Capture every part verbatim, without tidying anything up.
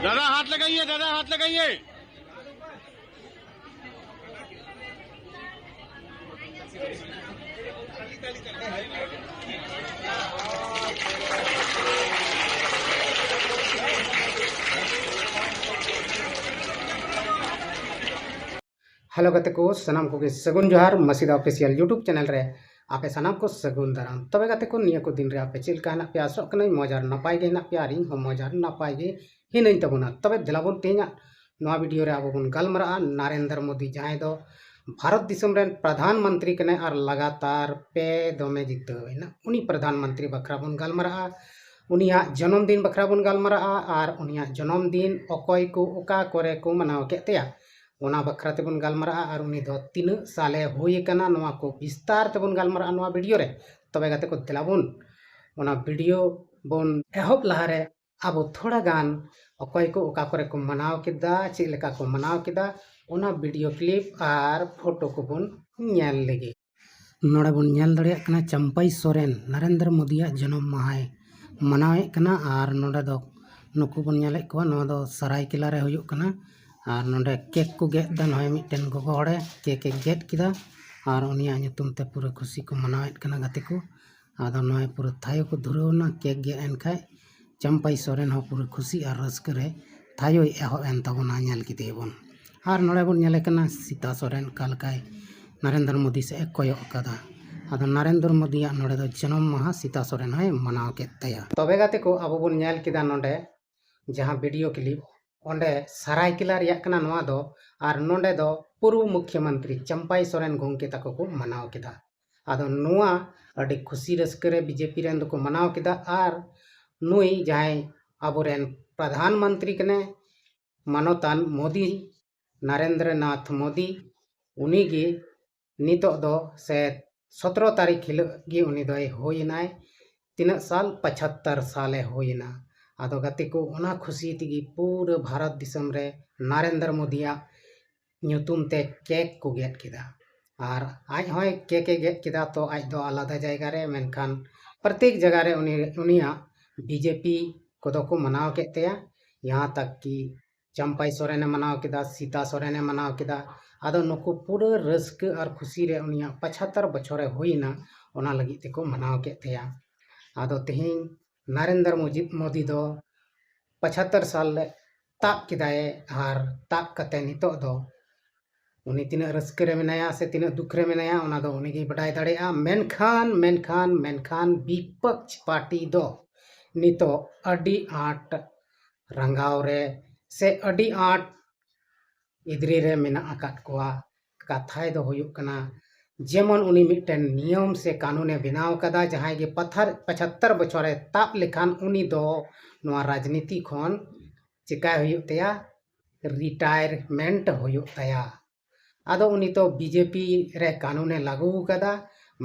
दादा, हाथ लगाइए, दादा, हाथ लगाइए। Hello ᱜᱟᱛᱮ ᱠᱚ, ᱥᱟᱱᱟᱢ ᱠᱚᱜᱮ ᱥᱟᱹᱜᱩᱱ ᱡᱚᱦᱟᱨ ᱢᱟᱹᱥᱤᱫᱟ Official YouTube channel ᱨᱮ᱾ ᱟᱯᱮ ᱥᱟᱱᱟᱢ ᱠᱚ ᱥᱟᱹᱜᱩᱱ ᱫᱟᱨᱟᱢ᱾ ᱛᱚᱵᱮ ᱜᱟᱛᱮ ᱠᱚ, ᱱᱤᱭᱟᱹ ᱠᱚ ᱫᱤᱱ ᱨᱮ ᱟᱯᱮ ᱪᱮᱫ ᱞᱮᱠᱟ ᱦᱮᱱᱟᱜ ᱯᱮᱭᱟ? ᱟᱥᱚᱜ ᱠᱟᱹᱱᱟᱹᱧ ᱢᱚᱡᱽ ᱟᱨ ᱱᱟᱯᱟᱭ ᱜᱮ ᱦᱮᱱᱟᱜ ᱯᱮᱭᱟ ᱟᱨ ᱤᱧ ᱦᱚᱸ ᱢᱚᱡᱽ ᱟᱨ ᱱᱟᱯᱟᱭ ᱜᱮ ᱦᱤᱱᱟᱹᱧ ᱛᱟᱵᱚᱱᱟ᱾ ᱛᱚᱵᱮ ᱫᱮᱞᱟ ᱵᱚᱱ, ᱛᱮᱦᱮᱧᱟᱜ ᱱᱚᱣᱟ video ᱨᱮ ᱟᱵᱚ ᱵᱚᱱ ᱜᱟᱞᱢᱟᱨᱟᱜᱼᱟ ᱱᱟᱨᱮᱱᱫᱨᱚ ᱢᱳᱫᱤ, ᱡᱟᱦᱟᱸᱭ ᱫᱚ ᱵᱷᱟᱨᱚᱛ ᱫᱤᱥᱚᱢ ᱨᱮᱱ ᱯᱨᱟᱫᱷᱟᱱ ᱢᱚᱱᱛᱨᱤ ᱠᱟᱱᱟᱭ ᱟᱨ ᱞᱟᱜᱟᱛᱟᱨ ᱯᱮ ᱫᱚᱢᱮ ᱡᱤᱛᱟᱹᱣ ᱮᱱᱟ᱾ ᱩᱱᱤ ᱯᱨᱟᱫᱷᱟᱱ ᱢᱚᱱᱛᱨᱤ ᱵᱟᱠᱷᱨᱟ ᱵᱚᱱ ᱜᱟᱞᱢᱟᱨᱟᱜᱼᱟ, ᱩᱱᱤᱭᱟᱜ ᱡᱚᱱᱚᱢ ᱫᱤᱱ ᱵᱟᱠᱷᱨᱟ ᱵᱚᱱ ᱜᱟᱞᱢᱟᱨᱟᱜᱼᱟ ᱟᱨ ᱩᱱᱤᱭᱟᱜ ᱡᱚᱱᱚᱢ ᱫᱤᱱ ᱚᱠᱚᱭ ᱠᱚ ᱚᱠᱟ ᱠᱚᱨᱮ ᱠᱚ ᱢᱟᱱᱟᱣ ᱠᱮᱫ ᱛᱟᱭᱟ, ᱚᱱᱟ ᱵᱟᱠᱷᱨᱟ ᱛᱮᱵᱚᱱ ᱜᱟᱞᱢᱟᱨᱟᱜᱼᱟ᱾ ᱟᱨ ᱩᱱᱤ ᱫᱚ ᱛᱤᱱᱟᱹᱜ ᱥᱟᱞᱮ ᱦᱩᱭ ᱟᱠᱟᱱᱟ, ᱱᱚᱣᱟ ᱠᱚ ᱵᱤᱥᱛᱟᱨ ᱛᱮᱵᱚᱱ ᱜᱟᱞᱢᱟᱨᱟᱜᱼᱟ ᱱᱚᱣᱟ video ᱨᱮ᱾ ᱛᱚᱵᱮ ᱜᱟᱛᱮ ᱠᱚ, ᱫᱮᱞᱟ ᱵᱚᱱ ᱚᱱᱟ video ᱵᱚᱱ ᱮᱦᱚᱵ ᱞᱟᱦᱟ ᱨᱮ ᱟᱵᱚ ᱛᱷᱚᱲᱟ ᱜᱟᱱ ᱚᱠᱚᱭ ᱠᱚ ᱚᱠᱟ ᱠᱚᱨᱮ ᱠᱚ ᱢᱟᱱᱟᱣ ᱠᱮᱫᱟ, ᱪᱮᱫ ᱞᱮᱠᱟ ᱠᱚ ᱢᱟᱱᱟᱣ ᱠᱮᱫᱟ, ᱚᱱᱟ video clip ᱟᱨ photo ᱠᱚᱵᱚᱱ ᱧᱮᱞ ᱞᱮᱜᱮ᱾ ᱱᱚᱰᱮ ᱵᱚᱱ ᱧᱮᱞ ᱫᱟᱲᱮᱭᱟᱜ ᱠᱟᱱᱟ ᱪᱟᱢᱯᱟᱭ ᱥᱚᱨᱮᱱ, ᱱᱟᱨᱮᱱᱫᱨᱚ ᱢᱳᱫᱤᱭᱟᱜ ᱡᱟᱱᱟᱢ ᱢᱟᱦᱟᱭ ᱢᱟᱱᱟᱣᱮᱫ ᱠᱟᱱᱟ᱾ ᱟᱨ ᱱᱚᱰᱮ ᱫᱚ ᱱᱩᱠᱩ ᱵᱚᱱ ᱧᱮᱞᱮᱫ ᱠᱚᱣᱟ, ᱱᱚᱣᱟ ᱫᱚ ᱥᱟᱨᱟᱭᱠᱮᱞᱟ ᱨᱮ ᱦᱩᱭᱩᱜ ᱠᱟᱱᱟ᱾ ᱟᱨ ᱱᱚᱰᱮ cake ᱠᱚ ᱜᱮᱫ ᱮᱫᱟ, ᱱᱚᱜᱼᱚᱭ ᱢᱤᱫᱴᱮᱱ ᱜᱚᱜᱚ ᱦᱚᱲᱮ cake ᱮ ᱜᱮᱫ ᱠᱮᱫᱟ ᱟᱨ ᱩᱱᱤᱭᱟᱜ ᱧᱩᱛᱩᱢ ᱛᱮ ᱯᱩᱨᱟᱹ ᱠᱷᱩᱥᱤ ᱠᱚ ᱢᱟᱱᱟᱣᱮᱫ ᱠᱟᱱᱟ ᱜᱟᱛᱮ ᱠᱚ᱾ ᱟᱫᱚ ᱱᱚᱜᱼᱚᱭ ᱯᱩᱨᱟᱹ ᱛᱷᱟᱭᱚ ᱠᱚ ᱫᱷᱩᱨᱟᱹᱣ ᱮᱱᱟ cake ᱜᱮᱫ ᱮᱱ ᱠᱷᱟᱡ᱾ ᱪᱟᱢᱯᱟᱭ ᱥᱚᱨᱮᱱ ᱦᱚᱸ ᱯᱩᱨᱟᱹ ᱠᱷᱩᱥᱤ ᱟᱨ ᱨᱟᱹᱥᱠᱟᱹ ᱨᱮ ᱛᱷᱟᱭᱚᱭ ᱮᱦᱚᱵ ᱮᱱ ᱛᱟᱵᱚᱱᱟ, ᱧᱮᱞ ᱠᱮᱫᱮᱭᱟᱵᱚᱱ᱾ ᱟᱨ ᱱᱚᱰᱮ ᱵᱚᱱ ᱧᱮᱞᱮ ᱠᱟᱱᱟ ᱥᱤᱛᱟ ᱥᱚᱨᱮᱱ ᱚᱠᱟ ᱞᱮᱠᱟᱭ ᱱᱟᱨᱮᱱᱫᱨᱚ ᱢᱳᱫᱤ ᱥᱮᱫ ᱮ ᱠᱚᱭᱚᱜ ᱟᱠᱟᱫᱟ᱾ ᱟᱫᱚ ᱱᱟᱨᱮᱱᱫᱨᱚ ᱢᱳᱫᱤᱭᱟᱜ ᱱᱚᱰᱮ ᱫᱚ ᱡᱟᱱᱟᱢ ᱢᱟᱦᱟ ᱥᱤᱛᱟ ᱥᱚᱨᱮᱱ ᱦᱚᱸᱭ ᱢᱟᱱᱟᱣ ᱠᱮᱫ ᱛᱟᱭᱟ᱾ ᱛᱚᱵᱮ ᱜᱟᱛᱮ ᱠᱚ, ᱟᱵᱚ ᱵᱚᱱ ᱧᱮᱞ ᱠᱮᱫᱟ ᱱᱚᱰᱮ ᱡᱟᱦᱟᱸ video clip, ᱚᱸᱰᱮ ᱥᱟᱨᱟᱭᱠᱮᱞᱟ ᱨᱮᱭᱟᱜ ᱠᱟᱱᱟ ᱱᱚᱣᱟ ᱫᱚ᱾ ᱟᱨ ᱱᱚᱰᱮ ᱫᱚ ᱯᱩᱨᱵᱚ ᱢᱩᱠᱷᱭᱚᱢᱚᱱᱛᱨᱤ ᱪᱟᱢᱯᱟᱭ ᱥᱚᱨᱮᱱ ᱜᱚᱢᱠᱮ ᱛᱟᱠᱚ ᱠᱚ ᱢᱟᱱᱟᱣ ᱠᱮᱫᱟ᱾ ᱟᱫᱚ ᱱᱚᱣᱟ ᱟᱹᱰᱤ ᱠᱷᱩᱥᱤ ᱨᱟᱹᱥᱠᱟᱹ ᱨᱮ BJP ᱨᱮᱱ ᱫᱚᱠᱚ ᱢᱟᱱᱟᱣ ᱠᱮᱫᱟ᱾ ᱟᱨ ᱱᱩᱭ ᱡᱟᱦᱟᱸᱭ ᱟᱵᱚᱨᱮᱱ ᱯᱨᱟᱫᱷᱟᱱ ᱢᱚᱱᱛᱨᱤ ᱠᱟᱱᱟᱭ ᱢᱟᱱᱚᱛᱟᱱ ᱢᱳᱫᱤ, ᱱᱟᱨᱮᱱᱫᱨᱚ ᱱᱟᱛᱷ ᱢᱳᱫᱤ, ᱩᱱᱤᱜᱮ ᱱᱤᱛᱚᱜ ᱫᱚ ᱥᱮ ᱥᱚᱛᱨᱚ ᱛᱟᱹᱨᱤᱠᱷ ᱦᱤᱞᱳᱜ ᱜᱮ ᱩᱱᱤ ᱫᱚᱭ ᱦᱩᱭᱮᱱᱟᱭ᱾ ᱛᱤᱱᱟᱹᱜ ᱥᱟᱞ? ᱯᱟᱪᱷᱟᱛᱛᱟᱨ ᱥᱟᱞᱮ ᱦᱩᱭᱮᱱᱟ᱾ ᱟᱫᱚ ᱜᱟᱛᱮ ᱠᱚ, ᱚᱱᱟ ᱠᱷᱩᱥᱤ ᱛᱮᱜᱮ ᱯᱩᱨᱟᱹ ᱵᱷᱟᱨᱚᱛ ᱫᱤᱥᱚᱢ ᱨᱮ ᱱᱟᱨᱮᱱᱫᱨᱚ ᱢᱳᱫᱤᱭᱟᱜ ᱧᱩᱛᱩᱢ ᱛᱮ cake ᱠᱚ ᱜᱮᱫ ᱠᱮᱫᱟ᱾ ᱟᱨ ᱟᱡ ᱦᱚᱸᱭ cake ᱮ ᱜᱮᱫ ᱠᱮᱫᱟ, ᱛᱚ ᱟᱡ ᱫᱚ ᱟᱞᱟᱫᱟ ᱡᱟᱭᱜᱟ ᱨᱮ, ᱢᱮᱱᱠᱷᱟᱱ ᱯᱨᱚᱛᱮᱠ ᱡᱟᱭᱜᱟ ᱨᱮ ᱩᱱᱤ, ᱩᱱᱤᱭᱟᱜ BJP ᱠᱚᱫᱚ ᱠᱚ ᱢᱟᱱᱟᱣ ᱠᱮᱫ ᱛᱟᱭᱟ᱾ ᱡᱟᱦᱟᱸ ᱛᱟᱠ ᱠᱤ ᱪᱟᱢᱯᱟᱭ ᱥᱚᱨᱮᱱᱮ ᱢᱟᱱᱟᱣ ᱠᱮᱫᱟ, ᱥᱤᱛᱟ ᱥᱚᱨᱮᱱᱮ ᱢᱟᱱᱟᱣ ᱠᱮᱫᱟ᱾ ᱟᱫᱚ ᱱᱩᱠᱩ ᱯᱩᱨᱟᱹ ᱨᱟᱹᱥᱠᱟᱹ ᱟᱨ ᱠᱷᱩᱥᱤ ᱨᱮ ᱩᱱᱤᱭᱟᱜ ᱯᱚᱸᱪᱟᱛᱛᱚᱨ ᱵᱚᱪᱷᱚᱨᱮ ᱦᱩᱭᱱᱟ, ᱚᱱᱟ ᱞᱟᱹᱜᱤᱫ ᱛᱮᱠᱚ ᱢᱟᱱᱟᱣ ᱠᱮᱫ ᱛᱟᱭᱟ᱾ ᱟᱫᱚ ᱛᱮᱦᱮᱧ ᱱᱟᱨᱮᱱᱫᱨᱚ ᱢᱳᱫᱤ, ᱢᱳᱫᱤ ᱫᱚ ᱯᱚᱸᱪᱟᱛᱛᱚᱨ ᱥᱟᱞ ᱨᱮ ᱛᱟᱵ ᱠᱮᱫᱟᱭ, ᱟᱨ ᱛᱟᱵ ᱠᱟᱛᱮ ᱱᱤᱛᱚᱜ ᱫᱚ ᱩᱱᱤ ᱛᱤᱱᱟᱹᱜ ᱨᱟᱹᱥᱠᱟᱹ ᱨᱮ ᱢᱮᱱᱟᱭᱟ ᱥᱮ ᱛᱤᱱᱟᱹᱜ ᱫᱩᱠ ᱨᱮ ᱢᱮᱱᱟᱭᱟ, ᱚᱱᱟ ᱫᱚ ᱩᱱᱤ ᱜᱮᱭ ᱵᱟᱰᱟᱭ ᱫᱟᱲᱮᱭᱟᱜᱼᱟ᱾ ᱢᱮᱱᱠᱷᱟᱱ, ᱢᱮᱱᱠᱷᱟᱱ, ᱢᱮᱱᱠᱷᱟᱱ ᱵᱤᱯᱚᱠᱥ ᱯᱟᱨᱴᱤ ᱫᱚ ᱱᱤᱛᱚᱜ ᱟᱹᱰᱤ ᱟᱸᱴ ᱨᱟᱸᱜᱟᱣ ᱨᱮ ᱥᱮ ᱟᱹᱰᱤ ᱟᱸᱴ ᱤᱫᱽᱨᱤ ᱨᱮ ᱢᱮᱱᱟᱜ ᱟᱠᱟᱫ ᱠᱚᱣᱟ᱾ ᱠᱟᱛᱷᱟᱭ ᱫᱚ ᱦᱩᱭᱩᱜ ᱠᱟᱱᱟ, ᱡᱮᱢᱚᱱ ᱩᱱᱤ ᱢᱤᱫᱴᱮᱱ ᱱᱤᱭᱚᱢ ᱥᱮ ᱠᱟᱹᱱᱩᱱᱮ ᱵᱮᱱᱟᱣ ᱠᱟᱫᱟ, ᱡᱟᱦᱟᱸᱭ ᱜᱮ ᱯᱟᱛᱷᱟᱨ, ᱯᱚᱸᱪᱟᱛᱛᱚᱨ ᱵᱚᱪᱷᱚᱨᱮ ᱛᱟᱵ ᱞᱮᱠᱷᱟᱱ ᱩᱱᱤ ᱫᱚ ᱱᱚᱣᱟ ᱨᱟᱡᱽᱱᱤᱛᱤ ᱠᱷᱚᱱ ᱪᱤᱠᱟᱭ ᱦᱩᱭᱩᱜ ᱛᱟᱭᱟ, ᱨᱤᱴᱟᱭᱟᱨᱢᱮᱱᱴ ᱦᱩᱭᱩᱜ ᱛᱟᱭᱟ᱾ ᱟᱫᱚ ᱩᱱᱤ ᱫᱚ ᱵᱤᱡᱮᱯᱤ ᱨᱮ ᱠᱟᱹᱱᱩᱱᱮ ᱞᱟᱹᱜᱩ ᱟᱠᱟᱫᱟ,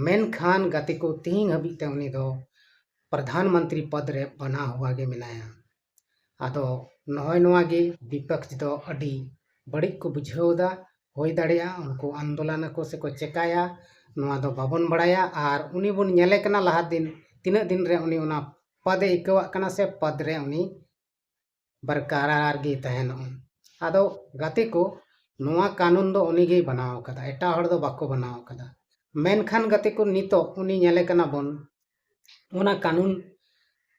ᱢᱮᱱᱠᱷᱟᱱ ᱜᱟᱛᱮ ᱠᱚ, ᱛᱤᱦᱤᱧ ᱦᱟᱹᱵᱤᱡ ᱛᱮ ᱩᱱᱤ ᱫᱚ ᱯᱨᱚᱫᱷᱟᱱ ᱢᱚᱱᱛᱨᱤ ᱯᱚᱫᱽ ᱨᱮ ᱵᱟᱱᱟ ᱦᱩᱣᱟ ᱜᱮ ᱢᱮᱱᱟᱭᱟ᱾ ᱟᱫᱚ ᱱᱚᱜᱼᱚᱭ ᱱᱚᱣᱟ ᱜᱮ ᱵᱤᱯᱚᱠᱥ ᱫᱚ ᱟᱹᱰᱤ ᱵᱟᱹᱲᱤᱡ ᱠᱚ ᱵᱩᱡᱷᱟᱹᱣ ᱮᱫᱟ᱾ ᱦᱩᱭ ᱫᱟᱲᱮᱭᱟᱜᱼᱟ ᱩᱱᱠᱩ ᱟᱱᱫᱳᱞᱚᱱ ᱟᱠᱚ ᱥᱮᱠᱚ ᱪᱮᱠᱟᱭᱟ, ᱱᱚᱣᱟ ᱫᱚ ᱵᱟᱵᱚᱱ ᱵᱟᱲᱟᱭᱟ᱾ ᱟᱨ ᱩᱱᱤ ᱵᱚᱱ ᱧᱮᱞᱮ ᱠᱟᱱᱟ ᱞᱟᱦᱟ ᱫᱤᱱ, ᱛᱤᱱᱟᱹᱜ ᱫᱤᱱ ᱨᱮ ᱩᱱᱤ ᱚᱱᱟ ᱯᱚᱫᱮ ᱟᱹᱭᱠᱟᱹᱣᱟᱜ ᱠᱟᱱᱟ ᱥᱮ ᱯᱚᱫᱽ ᱨᱮ ᱩᱱᱤ ᱵᱚᱨᱠᱟᱨᱟᱨ ᱜᱮ ᱛᱟᱦᱮᱱᱚᱜᱼᱟ᱾ ᱟᱫᱚ ᱜᱟᱛᱮ ᱠᱚ, ᱱᱚᱣᱟ ᱠᱟᱹᱱᱩᱱ ᱫᱚ ᱩᱱᱤ ᱜᱮᱭ ᱵᱮᱱᱟᱣ ᱠᱟᱫᱟ, ᱮᱴᱟᱜ ᱦᱚᱲ ᱫᱚ ᱵᱟᱠᱚ ᱵᱮᱱᱟᱣ ᱠᱟᱫᱟ᱾ ᱢᱮᱱᱠᱷᱟᱱ ᱜᱟᱛᱮ ᱠᱚ, ᱱᱤᱛᱚᱜ ᱩᱱᱤ ᱧᱮᱞᱮ ᱠᱟᱱᱟ ᱵᱚᱱ, ᱚᱱᱟ ᱠᱟᱹᱱᱩᱱ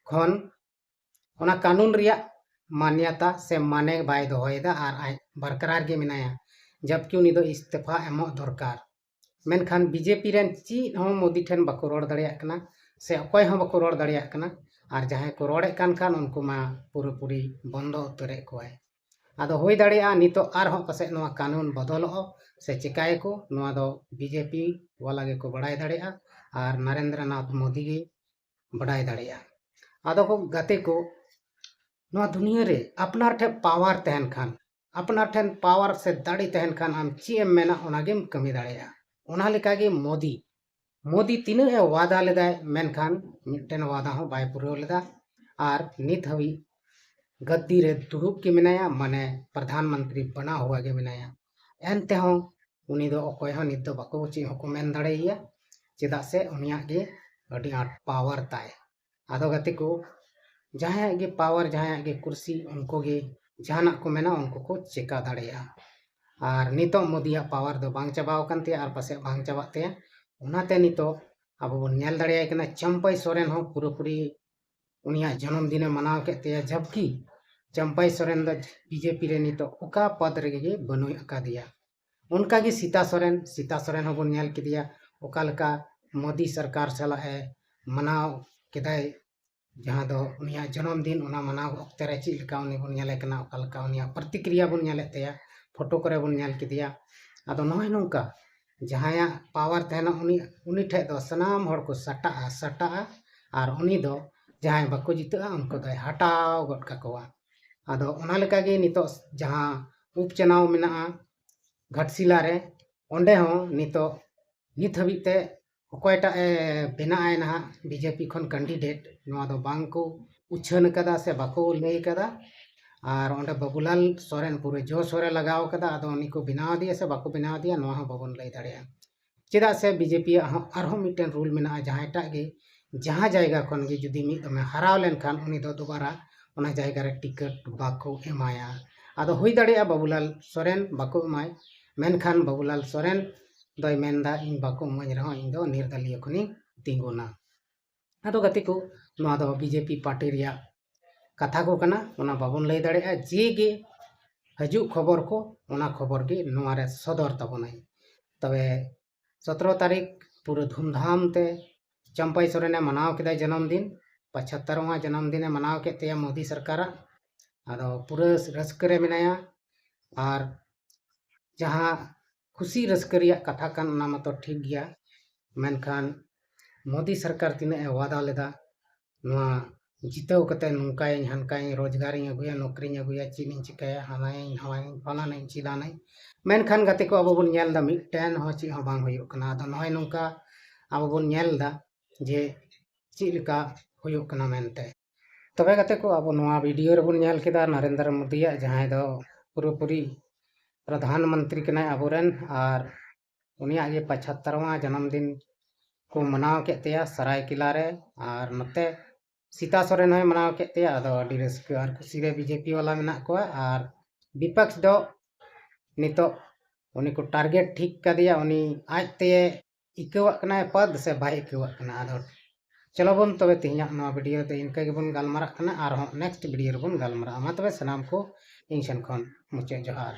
ᱠᱷᱚᱱ, ᱚᱱᱟ ᱠᱟᱹᱱᱩᱱ ᱨᱮᱭᱟᱜ ᱢᱟᱱᱭᱟᱛᱟ ᱥᱮ ᱢᱟᱱᱮ ᱵᱟᱭ ᱫᱚᱦᱚᱭᱮᱫᱟ ᱟᱨ ᱟᱡ ᱵᱚᱨᱠᱟᱨᱟᱨ ᱜᱮ ᱢᱮᱱᱟᱭᱟ, ᱡᱟᱵᱠᱤ ᱩᱱᱤ ᱫᱚ ᱤᱥᱛᱤᱯᱷᱟ ᱮᱢᱚᱜ ᱫᱚᱨᱠᱟᱨ᱾ ᱢᱮᱱᱠᱷᱟᱱ ᱵᱤᱡᱮᱯᱤ ᱨᱮᱱ ᱪᱮᱫ ᱦᱚᱸ ᱢᱳᱫᱤ ᱴᱷᱮᱱ ᱵᱟᱠᱚ ᱨᱚᱲ ᱫᱟᱲᱮᱭᱟᱜ ᱠᱟᱱᱟ ᱥᱮ ᱚᱠᱚᱭ ᱦᱚᱸ ᱵᱟᱠᱚ ᱨᱚᱲ ᱫᱟᱲᱮᱭᱟᱜ ᱠᱟᱱᱟ᱾ ᱟᱨ ᱡᱟᱦᱟᱸᱭ ᱠᱚ ᱨᱚᱲᱮᱫ ᱠᱟᱱ ᱠᱷᱟᱱ ᱩᱱᱠᱩ ᱢᱟ ᱯᱩᱨᱟᱹᱯᱩᱨᱤ ᱵᱚᱱᱫᱚ ᱩᱛᱟᱹᱨᱮᱫ ᱠᱚᱣᱟᱭ᱾ ᱟᱫᱚ ᱦᱩᱭ ᱫᱟᱲᱮᱭᱟᱜᱼᱟ ᱱᱤᱛᱚᱜ ᱟᱨᱦᱚᱸ ᱯᱟᱥᱮᱡ ᱱᱚᱣᱟ ᱠᱟᱹᱱᱩᱱ ᱵᱚᱫᱚᱞᱚᱜ ᱥᱮ ᱪᱮᱠᱟᱭᱟᱠᱚ, ᱱᱚᱣᱟ ᱫᱚ ᱵᱤᱡᱮᱯᱤ ᱣᱟᱞᱟ ᱜᱮᱠᱚ ᱵᱟᱲᱟᱭ ᱫᱟᱲᱮᱭᱟᱜᱼᱟ ᱟᱨ ᱱᱟᱨᱮᱱᱫᱨᱚ ᱱᱟᱛᱷ ᱢᱳᱫᱤ ᱜᱮ ᱵᱟᱰᱟᱭ ᱫᱟᱲᱮᱭᱟᱜᱼᱟ᱾ ᱟᱫᱚ ᱠᱚ ᱜᱟᱛᱮ ᱠᱚ, ᱱᱚᱣᱟ ᱫᱩᱱᱤᱭᱟᱹ ᱨᱮ ᱟᱯᱱᱟᱨ ᱴᱷᱮᱱ ᱯᱟᱣᱟᱨ ᱛᱟᱦᱮᱱ ᱠᱷᱟᱱ, ᱟᱯᱱᱟᱨ ᱴᱷᱮᱱ ᱯᱟᱣᱟᱨ ᱥᱮ ᱫᱟᱲᱮ ᱛᱟᱦᱮᱱ ᱠᱷᱟᱱ ᱟᱢ ᱪᱮᱫ ᱮᱢ ᱢᱮᱱᱟ ᱚᱱᱟ ᱜᱮᱢ ᱠᱟᱹᱢᱤ ᱫᱟᱲᱮᱭᱟᱜᱼᱟ᱾ ᱚᱱᱟ ᱞᱮᱠᱟᱜᱮ ᱢᱳᱫᱤ, ᱢᱳᱫᱤ ᱛᱤᱱᱟᱹᱜ ᱮ ᱣᱟᱫᱟ ᱞᱮᱫᱟᱭ, ᱢᱮᱱᱠᱷᱟᱱ ᱢᱤᱫᱴᱮᱱ ᱣᱟᱫᱟ ᱦᱚᱸ ᱵᱟᱭ ᱯᱩᱨᱟᱹᱣ ᱞᱮᱫᱟ᱾ ᱟᱨ ᱱᱤᱛ ᱦᱟᱹᱵᱤᱡ ᱜᱟᱫᱽᱫᱤ ᱨᱮ ᱫᱩᱲᱩᱵ ᱜᱮ ᱢᱮᱱᱟᱭᱟ, ᱢᱟᱱᱮ ᱯᱨᱚᱫᱷᱟᱱ ᱢᱚᱱᱛᱨᱤ ᱵᱮᱱᱟᱣ ᱦᱩᱣᱟ ᱜᱮ ᱢᱮᱱᱟᱭᱟ᱾ ᱮᱱᱛᱮᱦᱚᱸ ᱩᱱᱤ ᱫᱚ ᱚᱠᱚᱭ ᱦᱚᱸ ᱱᱤᱛ ᱫᱚ ᱵᱟᱠᱚ, ᱪᱮᱫ ᱦᱚᱸᱠᱚ ᱢᱮᱱ ᱫᱟᱲᱮᱭᱟᱭᱟ, ᱪᱮᱫᱟᱜ ᱥᱮ ᱩᱱᱤᱭᱟᱜ ᱜᱮ ᱟᱹᱰᱤ ᱟᱸᱴ ᱯᱟᱣᱟᱨ ᱛᱟᱭ᱾ ᱟᱫᱚ ᱜᱟᱛᱮ ᱠᱚ, ᱡᱟᱦᱟᱸᱭᱟᱜ ᱜᱮ ᱯᱟᱣᱟᱨ, ᱡᱟᱦᱟᱸᱭᱟᱜ ᱜᱮ ᱠᱩᱨᱥᱤ, ᱩᱱᱠᱩ ᱜᱮ ᱡᱟᱦᱟᱱᱟᱜ ᱠᱚ ᱢᱮᱱᱟ ᱩᱱᱠᱩ ᱠᱚ ᱪᱮᱠᱟ ᱫᱟᱲᱮᱭᱟᱜᱼᱟ᱾ ᱟᱨ ᱱᱤᱛᱚᱜ ᱢᱳᱫᱤᱭᱟᱜ ᱯᱟᱣᱟᱨ ᱫᱚ ᱵᱟᱝ ᱪᱟᱵᱟᱣ ᱟᱠᱟᱱ ᱛᱟᱭᱟ ᱟᱨ ᱯᱟᱥᱮᱡ ᱵᱟᱝ ᱪᱟᱵᱟᱜ ᱛᱟᱭᱟ᱾ ᱚᱱᱟᱛᱮ ᱱᱤᱛᱚᱜ ᱟᱵᱚ ᱵᱚᱱ ᱧᱮᱞ ᱫᱟᱲᱮᱭᱟᱭ ᱠᱟᱱᱟ, ᱪᱟᱢᱯᱟᱭ ᱥᱚᱨᱮᱱ ᱦᱚᱸ ᱯᱩᱨᱟᱹᱯᱩᱨᱤ ᱩᱱᱤᱭᱟᱜ ᱡᱚᱱᱚᱢ ᱫᱤᱱᱮ ᱢᱟᱱᱟᱣ ᱠᱮᱫ ᱛᱟᱭᱟ, ᱡᱟᱵᱠᱤ ᱪᱟᱢᱯᱟᱭ ᱥᱚᱨᱮᱱ ᱫᱚ ᱵᱤᱡᱮᱯᱤ ᱨᱮ ᱱᱤᱛᱚᱜ ᱚᱠᱟ ᱯᱚᱫᱽ ᱨᱮᱜᱮ ᱵᱟᱹᱱᱩᱜ ᱟᱠᱟᱫᱮᱭᱟ᱾ ᱚᱱᱠᱟᱜᱮ ᱥᱤᱛᱟ ᱥᱚᱨᱮᱱ, ᱥᱤᱛᱟ ᱥᱚᱨᱮᱱ ᱦᱚᱸᱵᱚᱱ ᱧᱮᱞ ᱠᱮᱫᱮᱭᱟ ᱚᱠᱟ ᱞᱮᱠᱟ ᱢᱳᱫᱤ ᱥᱚᱨᱠᱟᱨ ᱥᱟᱞᱟᱜ ᱮ ᱢᱟᱱᱟᱣ ᱠᱮᱫᱟᱭ, ᱡᱟᱦᱟᱸ ᱫᱚ ᱩᱱᱤᱭᱟᱜ ᱡᱚᱱᱚᱢ ᱫᱤᱱ, ᱚᱱᱟ ᱢᱟᱱᱟᱣ ᱚᱠᱛᱮ ᱨᱮ ᱪᱮᱫ ᱞᱮᱠᱟ ᱩᱱᱤ ᱵᱚᱱ ᱧᱮᱞᱮ ᱠᱟᱱᱟ, ᱚᱠᱟ ᱞᱮᱠᱟ ᱩᱱᱤᱭᱟᱜ ᱯᱨᱚᱛᱤᱠᱨᱤᱭᱟ ᱵᱚᱱ ᱧᱮᱞᱮᱫ ᱛᱟᱭᱟ, ᱯᱷᱳᱴᱳ ᱠᱚᱨᱮ ᱵᱚᱱ ᱧᱮᱞ ᱠᱮᱫᱮᱭᱟ᱾ ᱟᱫᱚ ᱱᱚᱜᱼᱚᱭ ᱱᱚᱝᱠᱟ ᱡᱟᱦᱟᱸᱭᱟᱜ ᱯᱟᱣᱟᱨ ᱛᱟᱦᱮᱱᱟ ᱩᱱᱤ, ᱩᱱᱤ ᱴᱷᱮᱡ ᱫᱚ ᱥᱟᱱᱟᱢ ᱦᱚᱲ ᱠᱚ ᱥᱟᱴᱟᱜᱼᱟ, ᱥᱟᱴᱟᱜᱼᱟ, ᱟᱨ ᱩᱱᱤ ᱫᱚ ᱡᱟᱦᱟᱸᱭ ᱵᱟᱠᱚ ᱡᱤᱛᱟᱹᱜᱼᱟ ᱩᱱᱠᱩ ᱫᱚᱭ ᱦᱟᱴᱟᱣ ᱜᱚᱫ ᱠᱟᱠᱚᱣᱟ᱾ ᱟᱫᱚ ᱚᱱᱟ ᱞᱮᱠᱟᱜᱮ ᱱᱤᱛᱚᱜ ᱡᱟᱦᱟᱸ ᱩᱯᱪᱟᱱᱟᱣ ᱢᱮᱱᱟᱜᱼᱟ ᱜᱷᱟᱴᱥᱤᱞᱟ ᱨᱮ, ᱚᱸᱰᱮ ᱦᱚᱸ ᱱᱤᱛᱚᱜ ᱱᱤᱛ ᱦᱟᱹᱵᱤᱡ ᱛᱮ ᱚᱠᱚᱭᱴᱟᱜ ᱮ ᱵᱮᱱᱟᱜ ᱟᱭ ᱱᱟᱦᱟᱜ ᱵᱤᱡᱮᱯᱤ ᱠᱷᱚᱱ ᱠᱮᱱᱰᱤᱰᱮᱴ, ᱱᱚᱣᱟ ᱫᱚ ᱵᱟᱝ ᱠᱚ ᱩᱪᱷᱟᱹᱱ ᱟᱠᱟᱫᱟ ᱥᱮ ᱵᱟᱠᱚ ᱞᱟᱹᱭ ᱟᱠᱟᱫᱟ᱾ ᱟᱨ ᱚᱸᱰᱮ ᱵᱟᱵᱩᱞᱟᱞ ᱥᱚᱨᱮᱱ ᱯᱩᱨᱟᱹ ᱡᱳᱨ ᱥᱳᱨ ᱮ ᱞᱟᱜᱟᱣ ᱟᱠᱟᱫᱟ, ᱟᱫᱚ ᱩᱱᱤ ᱠᱚ ᱵᱮᱱᱟᱣ ᱟᱫᱮᱭᱟ ᱥᱮ ᱵᱟᱠᱚ ᱵᱮᱱᱟᱣ ᱟᱫᱮᱭᱟ, ᱱᱚᱣᱟ ᱦᱚᱸ ᱵᱟᱵᱚᱱ ᱞᱟᱹᱭ ᱫᱟᱲᱮᱭᱟᱜᱼᱟ᱾ ᱪᱮᱫᱟᱜ ᱥᱮ ᱵᱤᱡᱮᱯᱤᱭᱟᱜ ᱦᱚᱸ ᱟᱨᱦᱚᱸ ᱢᱤᱫᱴᱮᱱ ᱨᱩᱞ ᱢᱮᱱᱟᱜᱼᱟ, ᱡᱟᱦᱟᱸᱭᱴᱟᱜ ᱜᱮ ᱡᱟᱦᱟᱸ ᱡᱟᱭᱜᱟ ᱠᱷᱚᱱ ᱜᱮ ᱡᱩᱫᱤ ᱢᱤᱫ ᱫᱚᱢᱮ ᱦᱟᱨᱟᱣ ᱞᱮᱱᱠᱷᱟᱱ ᱩᱱᱤ ᱫᱚ ᱫᱩᱵᱟᱨᱟ ᱚᱱᱟ ᱡᱟᱭᱜᱟ ᱨᱮ ᱴᱤᱠᱤᱴ ᱵᱟᱠᱚ ᱮᱢᱟᱭᱟ᱾ ᱟᱫᱚ ᱦᱩᱭ ᱫᱟᱲᱮᱭᱟᱜᱼᱟ ᱵᱟᱵᱩᱞᱟᱞ ᱥᱚᱨᱮᱱ ᱵᱟᱠᱚ ᱮᱢᱟᱭ, ᱢᱮᱱᱠᱷᱟᱱ ᱵᱟᱵᱩᱞᱟᱞ ᱥᱚᱨᱮᱱ ᱫᱚᱭ ᱢᱮᱱᱫᱟ, "ᱤᱧ ᱵᱟᱠᱚ ᱤᱢᱟᱹᱧ ᱨᱮᱦᱚᱸ ᱤᱧ ᱫᱚ ᱱᱤᱨᱫᱟᱞᱤᱭᱟᱹ ᱠᱷᱚᱱᱤᱧ ᱛᱤᱸᱜᱩᱱᱟ᱾" ᱟᱫᱚ ᱜᱟᱛᱮ ᱠᱚ, ᱱᱚᱣᱟ ᱫᱚ ᱵᱤᱡᱮᱯᱤ ᱯᱟᱨᱴᱤ ᱨᱮᱭᱟᱜ ᱠᱟᱛᱷᱟ ᱠᱚ ᱠᱟᱱᱟ, ᱚᱱᱟ ᱵᱟᱵᱚᱱ ᱞᱟᱹᱭ ᱫᱟᱲᱮᱭᱟᱜᱼᱟ᱾ ᱡᱮ ᱜᱮ ᱦᱤᱡᱩᱜ ᱠᱷᱚᱵᱚᱨ ᱠᱚ, ᱚᱱᱟ ᱠᱷᱚᱵᱚᱨ ᱜᱮ ᱱᱚᱣᱟ ᱨᱮ ᱥᱚᱫᱚᱨ ᱛᱟᱵᱚᱱᱟᱭ᱾ ᱛᱚᱵᱮ ᱥᱚᱛᱨᱚ ᱛᱟᱹᱨᱤᱠᱷ ᱯᱩᱨᱟᱹ ᱫᱷᱩᱢᱫᱷᱟᱢ ᱛᱮ ᱪᱟᱢᱯᱟᱭ ᱥᱚᱨᱮᱱᱮ ᱢᱟᱱᱟᱣ ᱠᱮᱫᱟ ᱡᱚᱱᱚᱢ ᱫᱤᱱ, ᱯᱟᱪᱷᱟᱛᱛᱟᱨ ᱣᱟ ᱡᱚᱱᱚᱢ ᱫᱤᱱᱮ ᱢᱟᱱᱟᱣ ᱠᱮᱫ ᱛᱟᱭᱟ ᱢᱳᱫᱤ ᱥᱚᱨᱠᱟᱨᱟᱜ᱾ ᱟᱫᱚ ᱯᱩᱨᱟᱹ ᱨᱟᱹᱥᱠᱟᱹ ᱨᱮ ᱢᱮᱱᱟᱭᱟ᱾ ᱟᱨ ᱡᱟᱦᱟᱸ ᱠᱷᱩᱥᱤ ᱨᱟᱹᱥᱠᱟᱹ ᱨᱮᱭᱟᱜ ᱠᱟᱛᱷᱟ ᱠᱟᱱ, ᱚᱱᱟ ᱢᱟᱛᱚ ᱴᱷᱤᱠ ᱜᱮᱭᱟ, ᱢᱮᱱᱠᱷᱟᱱ ᱢᱳᱫᱤ ᱥᱚᱨᱠᱟᱨ ᱛᱤᱱᱟᱹᱜ ᱮ ᱣᱟᱫᱟ ᱞᱮᱫᱟ, ᱱᱚᱣᱟ ᱡᱤᱛᱟᱹᱣ ᱠᱟᱛᱮ ᱱᱚᱝᱠᱟᱭᱟᱹᱧ, ᱦᱟᱱᱠᱟᱭᱟᱹᱧ, ᱨᱳᱡᱽᱜᱟᱨᱤᱧ ᱟᱹᱜᱩᱭᱟ, ᱱᱚᱠᱨᱤᱧ ᱟᱹᱜᱩᱭᱟ, ᱪᱮᱫ ᱤᱧ ᱪᱤᱠᱟᱹᱭᱟ, ᱦᱟᱱᱟᱭᱟᱹᱧ, ᱱᱟᱣᱟᱭᱟᱹᱧ, ᱯᱷᱟᱞᱟᱱᱟᱹᱧ, ᱪᱤᱞᱟᱱᱟᱹᱧ᱾ ᱢᱮᱱᱠᱷᱟᱱ ᱜᱟᱛᱮ ᱠᱚ, ᱟᱵᱚ ᱵᱚᱱ ᱧᱮᱞ ᱮᱫᱟ ᱢᱤᱫᱴᱮᱱ ᱦᱚᱸ ᱪᱮᱫ ᱦᱚᱸ ᱵᱟᱝ ᱦᱩᱭᱩᱜ ᱠᱟᱱᱟ᱾ ᱟᱫᱚ ᱱᱚᱜᱼᱚᱭ ᱱᱚᱝᱠᱟ ᱟᱵᱚ ᱵᱚᱱ ᱧᱮᱞ ᱮᱫᱟ ᱡᱮ ᱪᱮᱫ ᱞᱮᱠᱟ ᱦᱩᱭᱩᱜ ᱠᱟᱱᱟ ᱢᱮᱱᱛᱮ᱾ ᱛᱚᱵᱮ ᱜᱟᱛᱮ ᱠᱚ, ᱟᱵᱚ ᱱᱚᱣᱟ ᱵᱷᱤᱰᱤᱭᱳ ᱨᱮᱵᱚᱱ ᱧᱮᱞ ᱠᱮᱫᱟ ᱱᱟᱨᱮᱱᱫᱨᱚ ᱢᱳᱫᱤᱭᱟᱜ, ᱡᱟᱦᱟᱸᱭ ᱫᱚ ᱯᱩᱨᱟᱹᱯᱩᱨᱤ ᱯᱨᱚᱫᱷᱟᱱ ᱢᱚᱱᱛᱨᱤ ᱠᱟᱱᱟᱭ ᱟᱵᱚᱨᱮᱱ, ᱟᱨ ᱩᱱᱤᱭᱟᱜ ᱜᱮ ᱯᱟᱪᱷᱟᱛᱛᱟᱨ ᱣᱟ ᱡᱟᱱᱟᱢ ᱫᱤᱱ ᱠᱚ ᱢᱟᱱᱟᱣ ᱠᱮᱫ ᱛᱟᱭᱟ ᱥᱟᱨᱟᱭᱠᱮᱞᱟ ᱨᱮ᱾ ᱟᱨ ᱱᱚᱛᱮ ᱥᱤᱛᱟ ᱥᱚᱨᱮᱱ ᱦᱚᱸᱭ ᱢᱟᱱᱟᱣ ᱠᱮᱫ ᱛᱟᱭᱟ᱾ ᱟᱫᱚ ᱟᱹᱰᱤ ᱨᱟᱹᱥᱠᱟᱹ ᱟᱨ ᱠᱩᱥᱤ ᱨᱮ ᱵᱤᱡᱮᱯᱤ ᱵᱟᱞᱟ ᱢᱮᱱᱟᱜ ᱠᱚᱣᱟ᱾ ᱟᱨ ᱵᱤᱯᱚᱠᱥ ᱫᱚ ᱱᱤᱛᱚᱜ ᱩᱱᱤ ᱠᱚ ᱴᱟᱨᱜᱮᱴ ᱴᱷᱤᱠ ᱠᱟᱫᱮᱭᱟ, ᱩᱱᱤ ᱟᱡ ᱛᱮ ᱟᱹᱭᱠᱟᱹᱣᱟᱜ ᱠᱟᱱᱟᱭ ᱯᱚᱫ ᱥᱮ ᱵᱟᱭ ᱟᱹᱭᱠᱟᱹᱣᱟᱜ ᱠᱟᱱᱟ᱾ ᱟᱫᱚ ᱪᱚᱞᱚ ᱵᱚᱱ ᱛᱚᱵᱮ ᱛᱮᱦᱮᱧᱟᱜ ᱱᱚᱣᱟ ᱵᱷᱤᱰᱤᱭᱳ ᱫᱚ ᱤᱱᱠᱟᱹ ᱜᱮᱵᱚᱱ ᱜᱟᱞᱢᱟᱨᱟᱜ ᱠᱟᱱᱟ, ᱟᱨᱦᱚᱸ ᱱᱮᱠᱥᱴ ᱵᱷᱤᱰᱤᱭᱳ ᱨᱮᱵᱚᱱ ᱜᱟᱞᱢᱟᱨᱟᱜᱼᱟ᱾ ᱢᱟ ᱛᱚᱵᱮ ᱥᱟᱱᱟᱢ ᱠᱚ ᱤᱧ ᱥᱮᱱ ᱠᱷᱚᱱ ᱢᱩᱪᱟᱹᱫ ᱡᱚᱦᱟᱨ᱾